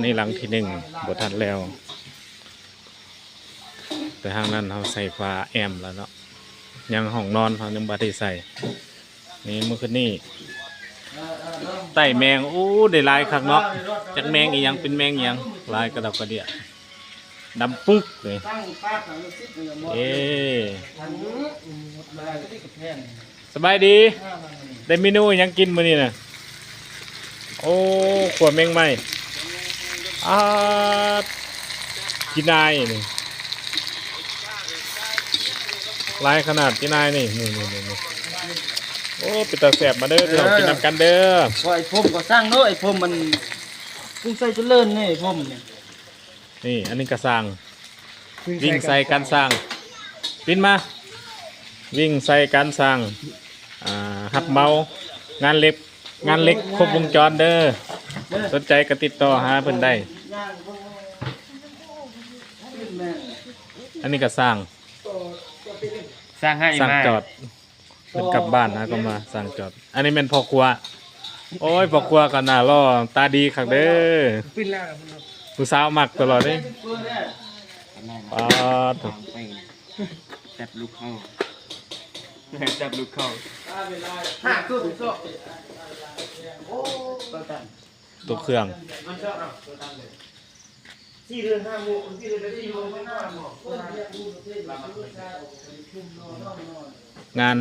ນີ້ຫຼັງທີໜຶ່ງ ບໍ່ທັນແລ້ວ ແຕ່ທາງນັ້ນເຮົາໃສ່ຝາແອ້ມແລ້ວເນາະ ຍັງຫ້ອງນອນເຮົາຍັງບໍ່ໄດ້ໃສ່. ນີ້ມື້ຄືນນີ້ ໄຕ້ແມງ ໂອ້ ໄດ້ຫຼາຍຄັກເນາະ ຈັກແມງອີ່ຫຍັງ ເປັນແມງອີ່ຫຍັງ ຫຼາຍກະດອກກະເດຍ ດຳປຶກເລີຍ. ເອີ ສະບາຍດີ ໄດ້ເມນູຫຍັງກິນມື້ນີ້ນະ? ໂອ້ ຂົ້ວແມງໄມ້ ອາດ ກິນອາຍນີ້ ຫຼາຍຂະໜາດ ກິນອາຍນີ້ ນີ້ໆໆ ໂອ້ ເປັນຕາແຊບ ມາເດີພີ່ນ້ອງ ກິນນຳກັນເດີ. ເອີ ພວກໄອ້ພົມກໍສັ່ງເນາະ ໄອ້ພົມມັນກຸງໄຊຈະເລີນນີ້ ໄອ້ພົມນີ້. ນີ້ ອັນນີ້ກະຊ່າງ ວິງໄຊການຊ່າງ ປິ່ນມາ ວິງໄຊການຊ່າງ ອ່າ ຮັບເໝົາງານເລັກ ງານເລັກຄົບວົງຈອນເດີ ສົນໃຈກະຕິດຕໍ່ຫາເພິ່ນໄດ້. ອັນນີ້ກະຊ່າງ ຊ່າງໃຫ້ ຊ່າງຈອດ. ເພິ່ນກັບບ້ານ ຫາກໍມາສັ່ງຈອດ. ອັນນີ້ແມ່ນພໍ່ຄົວ ໂອ້ຍ ພໍ່ຄົວກໍໜ້າຫຼໍ່ຕາດີຄັກເດີ ຜູ້ສາວມັກຕະຫຼອດເດ້. ປາດໂທ້ ແຊບລູກເຂົາ ແຊບລູກເຂົາ. ຕົວເຄື່ອງ ງານ